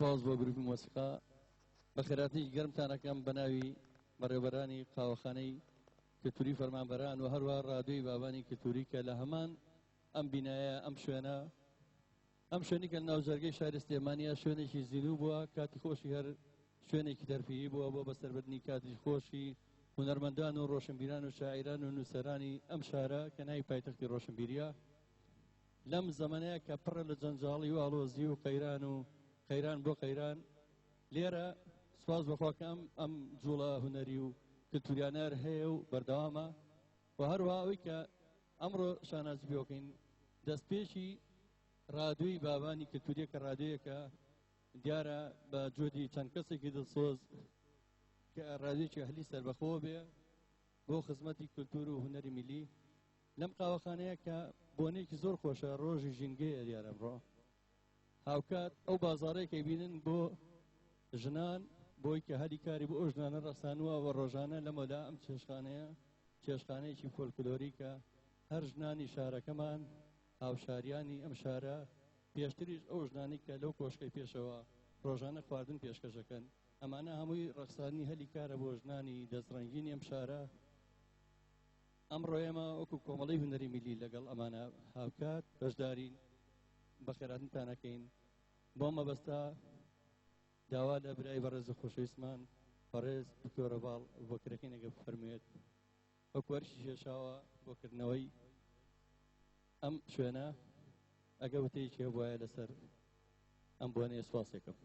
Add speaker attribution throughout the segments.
Speaker 1: سپاس بۆ گروپی مۆسیقا. بەخێرهاتنێکی گەرمتان ئەکەم بە ناوی بەڕێوەبەرانی قاوەخانەی کلتوری فەرمانبەران و هەروەها ڕادیۆی بابانی کلتوری کە لە هەمان ئەم بینایە ئەم شوێنە ئەم شوێنی کە ناوجەرگەی شاری سلێمانیە شوێنێکی زیندوو بووە کاتی خۆشی هەر شوێنێکی تەرفیهی بووە بۆ بەسەربردنی کاتی خۆشی هونەرمەندان و ڕۆشنبیران و شاعیران و نووسەرانی ئەم شارە کە ناوی پایتەختی ڕۆشنبیریە لەم زەمەنەیە کە پڕە لە جەنجاڵی و ئاڵۆزی و قەیران و قەیران بۆ قەیران لێرە سوپاس بەخوا کە ئەم ئەم جوڵە هونەری و کلتوریانە هەیە و بەردەوامە و هەروەها ئەوەی کە ئەمڕۆ شانازی پێوەکەین دەستپێکی ڕادووی بابانی کلتوریە کە ڕادوویەکە دیارە بە جۆدی چەند کەسێکی دڵسۆز کە ڕادوویەکی ئەهلی سەربەخۆ بێ بۆ خزمەتی کلتور و هونەری میلی لەم قاوەخانەیە کە بۆنێکی زۆر خۆشە ڕۆژی ژینگەیە دیارە ئەمڕۆ هاوکات ئەو بازاڕەی کە بینن بۆ ژنان بۆی کە هەلی کاری بۆ ئەو ژنانە ڕەخسانووە و ڕۆژانە لەمەلا ئەم چێشخانەیە چێشخانەیەکی فۆلکلۆریکە هەر ژنانی شارەکەمان هاوشاریانی ئەم شارە پێشتریش ئەو ژنانی کە لەو کۆشکەی پێشەوە ڕۆژانە خواردن پێشکەشەکەن ئەمانە هەمووی ڕەخسانی هەلی کارە بۆ ژنانی دەستڕەنگینی ئەم شارە. ئەمڕۆ ئێمە وەکو کۆمەڵەی هونەری میلی لەگەڵ ئەمانە هاوکات بەشدارین، بەخێرهاتنتان ئەکەین. بۆ مەبەستە داوا لە برای بەڕێز و خۆشەویستمان بەڕێز دکتۆر هەڤاڵ ئەبوبەکرەکەین ئەگەر بفەرموێت وەکو ئەرکی کێشاوە بۆ کردنەوەی ئەم شوێنە ئەگە وتەیەکی هەبوایە لەسەر ئەم بۆنەیە سوپاسێکم.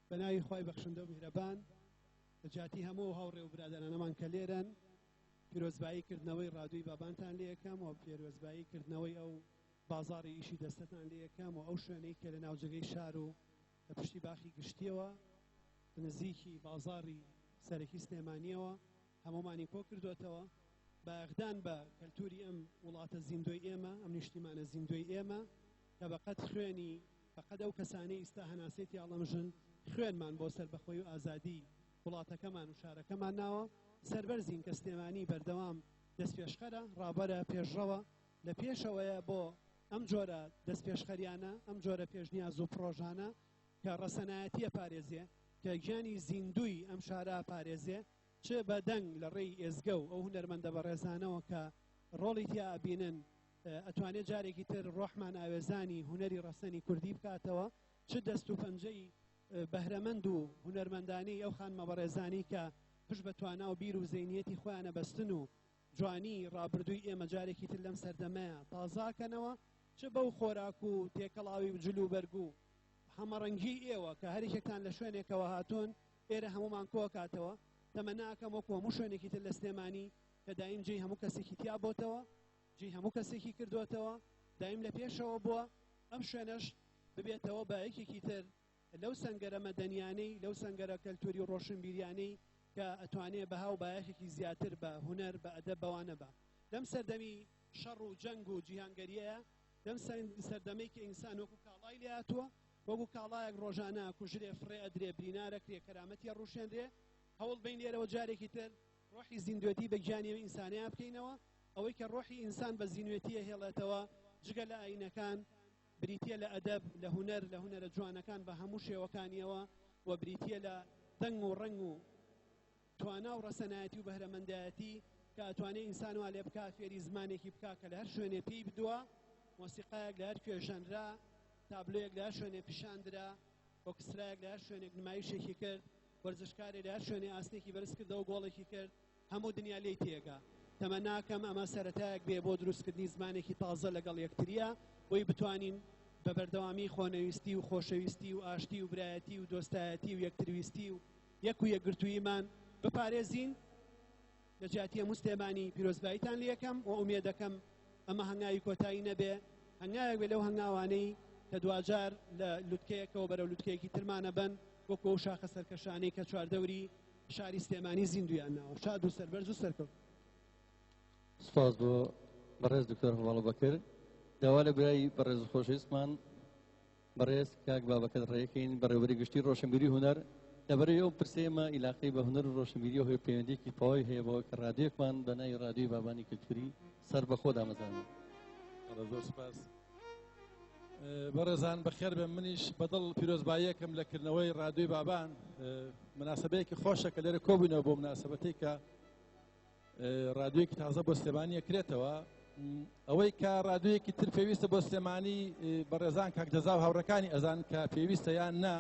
Speaker 2: بە ناوی خوای بەخشندە و میهرەبان، لە جیاتی هەموو ئەو هاوڕێ و برادەرانەمان کە لێرەن، پیرۆزبایی کردنەوەی ڕادیۆی بابانتان لێ ئەکەم و پێرۆزبایی کردنەوەی ئەو بازاڕی ئیشی دەستەتان لێ ئەکەم و ئەو شوێنەی کە لە ناوجەگەی شار و لە پشتی باخی گشتیەوە لە نزیکی بازاڕی سەرەکی سلێمانیەوە هەموومانی کۆ کردۆتەوە. بایەخدان بە کەلتوری ئەم وڵاتە زیندۆی ئێمە، ئەم نیشتیمانە زیندۆی ئێمە کە بەقەد خوێنی بەقەد ئەو کەسانەی ئیستا هەناسەی تیاڵەمژن خوێنمان بۆ سەربەخۆی و ئازادی وڵاتەکەمان و شارەکەمان ناوە، سەربەرزین کە سلێمانی بەردەوام دەستپێشخەرە، ڕابەرە، پێشڕەوە، لە پێشەوەیە بۆ ئەم جۆرە دەستپێشخەریانە، ئەم جۆرە پێشنیاز و پڕۆژانە کە ڕەسەنایەتی ئەپارێزێ، کە گیانی زیندووی ئەم شارە ئەپارێزێ، چ بە دەنگ لە ڕێی ئێزگە و ئەو هونەرمەندە بەڕێزانەوە کە ڕۆڵی تیا ئەبینن، ئەتوانێ جارێکی تر ڕۆحمان ئاوێزانی هونەری ڕەسەنی کوردی بکاتەوە، چ دەست و پەنجەی بەهرەمەند و هونەرمەندانەی ئەو خانمە بەڕێزانەی کە پشت بە توانا و بیر و زەینیەتی خۆیان ئەبەستن و جوانی ڕابردووی ئێمە جارێکی تر لەم سەردەمەیا تازە ئەکەنەوە، چ بەو خۆراک و تێکەڵاوی و جل و بەرگ و هەمەڕەنگیی ئێوە کە هەریەکێکتان لە شوێنێکەوە هاتوون ئێرە هەموومان کۆکاتەوە. تەمەنا ئەکەم وەکو هەموو شوێنێکی تر لە سلێمانی کە دایم جێی هەموو کەسێکی تیا بۆتەوە، جێی هەموو کەسێکی کردۆتەوە، دایم لە پێشەوە بووە، ئەم شوێنەش ببێتەوە بە یەکێکی تر لەو سەنگەرە مەدەنیانەی، لەو سەنگەرە کەلتوری و ڕۆشنبیریانەی کە ئەتوانێ بەها و بایەخێکی زیاتر بە هونەر، بە ئەدەب، بەوانە با. لەم سەردەمی شەڕ و جەنگ و جیهانگەرییەیا، لەم سەردەمەی کە ئینسان وەکو کاڵای لێ هاتووە، وەکو کاڵایەک ڕۆژانە ئەکوژرێ، فڕێ ئەدرێ، برینار ئەکرێ، کەرامەتی ئەڕوشێنرێ، هەوڵ بەین لێرەوە جارێکی تر ڕۆحی زیندوێتی بە گیانی ئەم ئینسانەیا بکەینەوە، ئەوەی کە ڕۆحی ئینسان بە زینوێتی ئەهێڵێتەوە جگە لە ئایینەکان، بریتییە لە ئەدەب، لە هونەر، لە هونەرە جوانەکان بە هەموو شێوەکانییەوە و بریتییە لە دەنگ و ڕەنگ و توانا و ڕەسەنایەتی و بەهرەمەندایەتی کە ئەتوانێ ئینسان وا لێ بکا فێری زمانێکی بکا کە لە هەر شوێنێ پێی بدوا، مۆسیقایەک لە هەر کوێ ژەنرا، تابلۆیەک لە هەر شوێنێ پیشان درا، ئۆکسترایەک لە هەر شوێنێک نمایشێکی کرد، وەرزشکارێ لە هەر شوێنێ ئاسنێکی بەرز کردەوە گۆڵێکی کرد، هەموو دنیا لێی تێگا. تەمەناکەم ئەمە سەرەتایەک بێ بۆ دروستکردنی زمانێکی تازە لەگەڵ یەکتریا بۆی بتوانین بە بەردەوامی خۆنەویستی و خۆشەویستی و ئاشتی و برایەتی و دۆستایەتی و یەکترویستی و یەک و یەکگرتووییمان بپارێزین. لە جیاتی هەموو سلێمانی پیرۆزباییتان لێکەم و ئومێدەکەم ئەمە هەنگاوی کۆتایی نەبێ، هەنگاوێک بێ لەو هەنگاوانەی کە دواجار لە لوتکەیەکەوە بەرەو لوتکەیەکی ترمانە بەن، وەکو ئەو شاخە سەرکەشانەی کە چواردەوری شاری سلێمانی زیندوویان ناوە. شاد و سەربەرز و سەرکەوتوو.
Speaker 1: سوپاس بۆ بەڕێز دکتۆر هەڤاڵ بەکر. داوا لە برای بەڕێز و خۆشەویستمان بەڕێز کاک بابەکر ڕێکەین بەڕێوەبەری گشتی ڕۆشنبیری هونەر لەبەرەی ئەو پرسەی ئێمە ئیلاقەی بە هونەر و ڕۆشنبیریەوە هەیە پەیوەندیەکی تەواوی هەیە بەوە کە ڕادیۆیەکمان بە ناوی ڕادیۆی بابانی کلتوری سەربەخۆ دامەزراند.
Speaker 3: بەڵێ زۆر سوپاس. بەڕێزان بەخێر بێن، منیش بەدڵ پیرۆزباییەکەم لە کردنەوەی ڕادیۆی بابان. مناسبەیەکی خۆشە کە لێرە کۆبووینەوە بۆ مناسبەتەی کە ڕادیۆیەکی تازە بۆ سلێمانی کرێتەوە. ئەوەی کە ڕادیۆیەکی تر پێویستە بۆ سلێمانی، بەڕێزان کاک جەزا و هاوڕەکانی ئەزان کە پێویستە یان نا.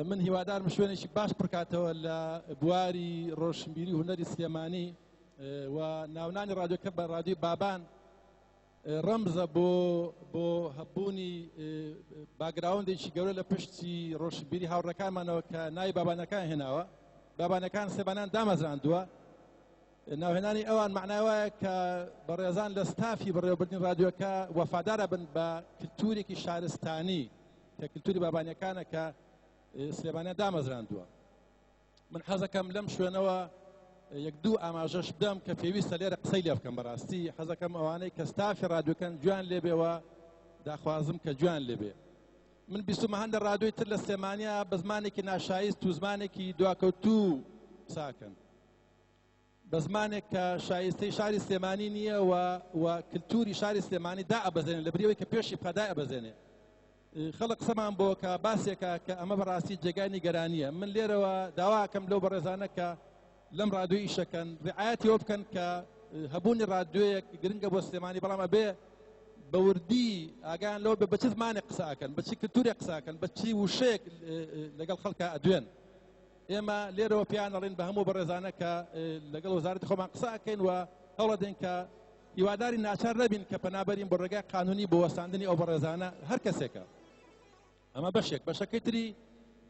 Speaker 3: من هیوادارم شوێنێکی باش پڕکاتەوە لە بواری ڕۆشنبیری هونەری سلێمانی و ناونانی ڕادیۆکە بە ڕادیۆی بابان ڕەمزە بۆ هەبوونی background ێکی گەورە لە پشتی ڕۆشنبیری هاوڕەکانمانەوە کە ناوی بابانەکان هێناوە. بابانەکان سێبانان دامەزراندووە. ناوهێنانی ئەوان معنای وایە کە بەڕێزان لە ستافی بەڕێوەبردنی ڕادیۆکە وەفادارە بن بە کللتورێکی شارستانی کە کللتوری بابانەکانە کە سلێمانیان دامەزراندووە. من حەزەکەم لەم شوێنەوە یەک دوو ئاماژەش بدەم کە پێویستە لێرە قسەی لێ بکەم. بەڕاستی حەزەکەم ئەوانەی کە ستافی ڕادیۆکەن گوێیان لێبێەوە، داخوازم کە گوێیان لێبێ. من بیستمە هەندە ڕادیۆی تر لە سلێمانیا بە زمانێکی ناشایست و زمانێکی دواکەوتوو قساکەن، بە زمانێک کە شایستەی شاری سلێمانی نییە و کللتوری شاری سلێمانی دا ئەبەزێنێ، لە بریەوەی کە پێشی بخا دا ئەبەزێنێ. خەڵک قسەمان بۆ کە باسێکە کە ئەمە بەڕاستی جێگای نیگەرانیە. من لێرەوە داواکەم لەو بەڕێزانە کە لەم ڕادیۆی ئیشەکەن ڕعایەتیەوە بکەن کە هەبوونی ڕادیۆیەک گرنگە بۆ سلێمانی، بەڵام ئەبێ بە وردی ئاگایان لەوە بێ بە چ زمانێک قسەکەن، بە چی کللتورێک قسەکەن، بە چی وشەیەک لەگەڵ خەڵکە ئەدوێن. ئێمە لێرەوە پێیان ئەڵێن بە هەموو بەڕێزانە کە لەگەڵ وەزارەتی خۆمان قسە ئەکەین و هەوڵەدەین کە هیواداری ناچار نەبین کە پەنابەرین بۆ ڕێگای قانونی بۆ وەستاندنی ئەو بەڕێزانە هەر کەسێکە. ئەمە بەشێک. بەشەکەی تری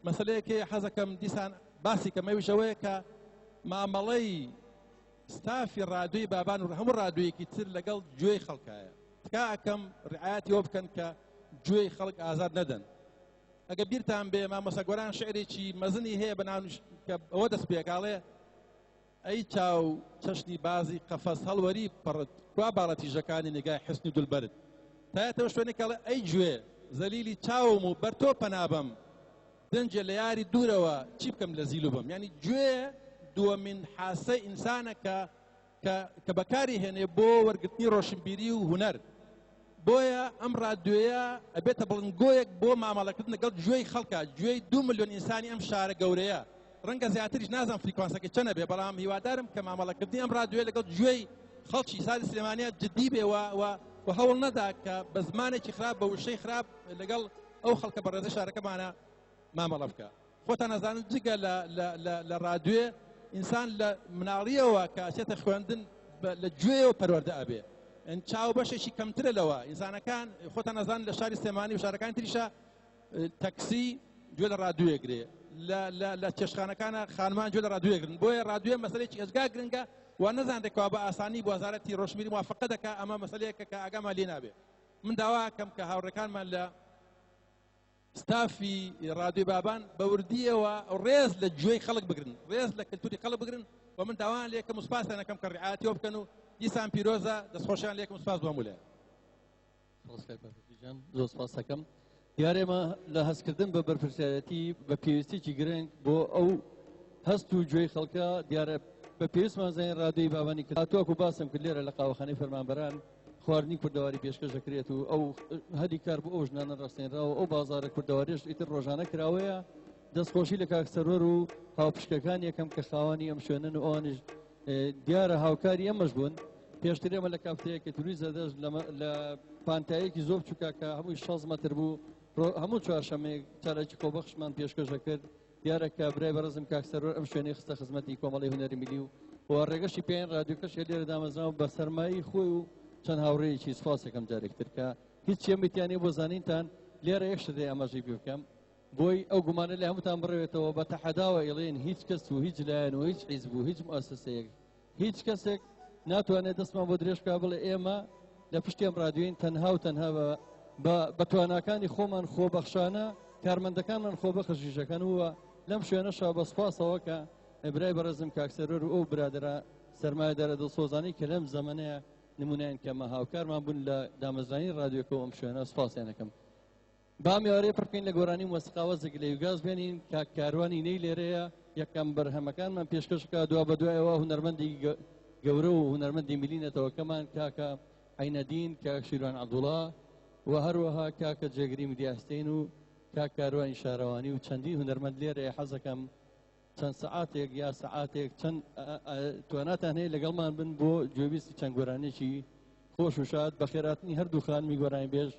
Speaker 3: مەسلەیەکی حەزەکەم دیسان باسی کەم، ئەویش ئەوەیە کە مامەڵەی ستافی ڕادیۆی بابان و هەموو ڕادیۆیەکی تر لەگەڵ گوێی خەڵکایە. تکا ئەکەم ڕعایەتی ئەوە بکەن کە گوێی خەڵک ئازاد نەدەن. ئەگە بیرتان بێ مامۆستا گۆران شعرێکی مەزنی هەیە بە ناو کە ئەوە دەست پێکاڵێ ئەی چاو چەشنی بازی قەفەس هەڵوەری پەڕت، کوا باڵە تیژەکانی نگای حسنی دولبەرت. تایەتەوە شوێنێک ئەڵێ ئەی گوێ زەلیلی چاوم و بەر تۆ پەنابەم، دەنجێ لە یاری دوورەوە چی بکەم لە زیلو بم. یعنی گوێ دووەمین حاسەی ئینسانە کە کە بەکاری هێنێ بۆ وەرگرتنی ڕۆشنبیری و هونەر. بۆیە ئەم ڕادیۆیە ئەبێتە بڵندگۆیەک بۆ مامەڵەکردن لەگەڵ گوێی خەڵکە، گوێی 2 ملیۆن ئینسانی ئەم شارە گەورەیە. ڕەنگە زیاتریش نازانم frequency ەکەی چەنە بێ، بەڵام هیوادارم کە مامەڵەکردنی ئەم ڕادیۆیە لەگەڵ گوێی خەڵکی شاری سلێمانیا جدی بێ و هەوڵ نەدا کە بە زمانێکی خراپ، بە وشەی خراپ لەگەڵ ئەو خەڵکە بەڕێزە شارەکەمانە مامەڵە بکە. خۆتان ئەزانن جگە لە ڕادیۆ ئینسان لە مناڵیەوە کە ئەچێتە خوێندن لە گوێیەوە پەروەردە ئەبێ. چاو بەشێکی کەمترە لەوە. ئینسانەکان خۆتان ئەزانن لە شاری سلێمانی و شارەکانی تریشە تەکسی گوێ لە ڕادیۆیە گرێ، لە چێشخانەکانە خانمان گوێ لە ڕادیۆیە گرن. بۆیە ڕادیۆ مەسەلەیەکی ئێجگار گرنگە و نەزانرێت کەوا بە ئاسانی بۆ وەزارەتی ڕۆشنبیری موافقە دەکا. ئەمە مەسەلەیەکە کە ئاگامان لێ نابێ. من داواکەم کە هاوڕێکانمان لە ستافی ڕادیۆی بابان بە وردیەوە ڕێز لە گوێی خەڵک بگرن، ڕێز لە کللتوری خەڵک بگرن و من داوایان لێکەم و سوپاسیان ئەکەم کە ڕعایەتیەوە بکەن و دیسان پیرۆزە دەستخۆشیان لێکم و سوپاس بۆ هەموو لایەک.
Speaker 1: زۆر سپاس دەکەم. دیارە ئێمە لە هەستکردن بە بەرپرسیارەتی بە پێویستیی گرنگ بۆ ئەو هەست و گوێی خەڵکە، دیارە بە پێویستمان زانین ڕادیۆی بابانی کرد. تاکو باسم کرد لێرە لە قاوەخانەی فەرمانبەران خواردنی کوردەواری پێشکەش دەکرێت و ئەو هەلی کار بۆ ئەو ژنانە ڕاستێنراوە، ئەو بازارە کوردەواریش ئیتر ڕۆژانە کراوەیە. دەستخۆشی لە کاک سەروەر و هاوپشکەکان یەکەم کە خاوەنی ئەم شوێنن و ئەوانیش دیارە هاوکاری ئەمەش بوون. پێشتر ئێمە لە کافتەیەکی توری زەدەش لە پانتایەکی زۆر بچووکە کە هەمووی 6 مەتر بوو، هەموو چوارشەممەیەک چالاکی خۆبەخشمان پێشکەش دەکرد. دیارە کە برای بەڕێزم کاک سەروەر ئەم شوێنەی خستە خزمەتی کۆمەڵی هونەری میلی و ڕێگەشی پێیان ڕادیۆکەش لێرە دامەزراوە بە سەرمایەی خۆی و چەند هاوڕێیەکی. سپاسێکم جارێکتر کە هیچ چێمتیانەی بۆ زانینتان. لێرە یەک شت ئاماژەی پێ بکەم بۆی ئەو گومانە لە هەمووتان بڕێتەوە، بە تەحەداوە ئێڵێن هیچ کەس و هیچ لایەن و هیچ حیزب و هیچ مؤسسەیەک هیچ کەسێک ناتوانێت دەستمان بۆ درێژ بکا بڵێ ئێمە لە پشتی ئەم ڕادیۆین. تەنها و تەنها بە تواناکانی خۆمان خۆبەخشانە کارمەندەکانمان خۆبەخش ژیژەکەن و لەم شوێنەشا بە سوپاسەوە کە برای بەڕێزم کاک سەروەر و ئەو برادەرە سەرمایەدارە دڵسۆزانەی کە لەم زەمەنەیە نمونەیان کەمە هاوکارمان بوون لە دامەزرانی ڕادیۆکە و ئەم شوێنە، سوپاسیان ئەکەم. با مێوارەیە پڕ بکەین لە گۆرانی مۆسیقاوە زگ لە یوگاز بێنین. کاک کاروانی نەی لێرەیە یەکەم بەرهەمەکانمان پێشکەش بکات، دوا بە دوایەوە هونەرمەندی گەورە و هونەرمەندی میلی نەتەوەکەمان کاکە عەینەدین، کاک شیروان عەبدوڵا. و هەروەها کاکە جێگری میدیا حسین و کاک کاروانی شارەوانی و چەندین هونەرمەند لێرەیە. حەزەکەم چەند سەعاتێک یا سەعاتێک چەند تواناتان هەیە لەگەڵمان بن بۆ گوێبیستی چەند گۆرانیەکی خۆش و شاد. بەخێراتنی هەردوو خانمی گۆرانیبێژ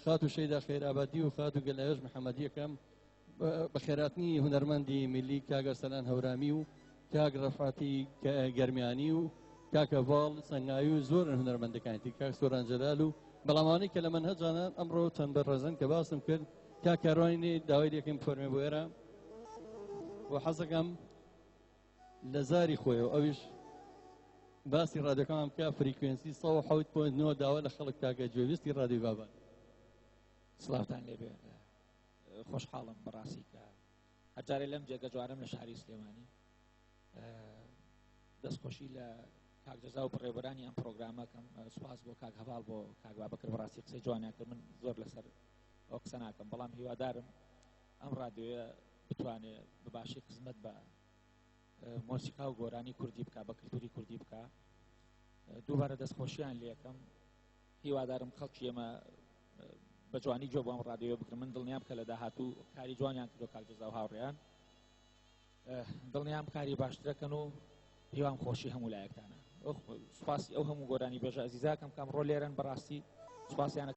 Speaker 1: خاتوو شەیدا خێرئابادی و خاتوو گەلاوێژ محەممەدیەکەم، بەخێراتنی هونەرمەندی میللی کاک ئەرسەلان هەورامی و کاک ڕەفعەتی گەرمیانی و کاک هەڤاڵ سەنگاوی و زۆرن هونەرمەندەکانی تر کاک سۆران جەلال و بەڵام ئەوانەی کە لە مەنهەجانان ئەمڕۆ چەند بەڕێزن کە باسم کرد کاک کاروانی نێ داوای لێکەم فەرمێ بۆ ئێرە و حەزەکەم لە زاری خۆیەوە ئەویش باسی ڕادیۆکەمان بکە frequency 107.9 داوا لە خەڵک تاکە گوێبیستی ڕادیۆی بابان.
Speaker 4: سڵاوتان لێبێ، خۆشحاڵم بەڕاستی کە هەرجارێ لەم جێگە جوانم لە شاری سلێمانی. دەستخۆشی لە کاک جەزا و بەڕێوەبەرانی ئەم پرۆگرامەکەم. سوپاس بۆ کاک هەڤاڵ، بۆ کاک بابەکر. بەڕاستی قسەی جوانیان کرد، من زۆر لەسەر ئەو قسە ناکەم، بەڵام هیوادارم ئەم ڕادیۆیە بتوانێ بە باشی خزمەت بە مۆسیقا و گۆرانی کوردی بکە، بە کللتوری کوردی بکە. دووبارە دەستخۆشیان لەکەم. هیوادارم خەڵکی ئێمە بە جوانی گوێ بۆ ئەم ڕادیۆیە بگرن. من دڵنیام کە لە داهاتوو کاری جوانیان کردو کاک جەزا و هاوڕێیان، دڵنیام کاری باشترەکەن و هیوام خۆشی هەموو لایەکتانە. سوپاسی ئەو هەموو گۆرانی بێژە ئەزیزاکەم کەم ڕۆ لێرەن، بەڕاستی سوپاسیانە.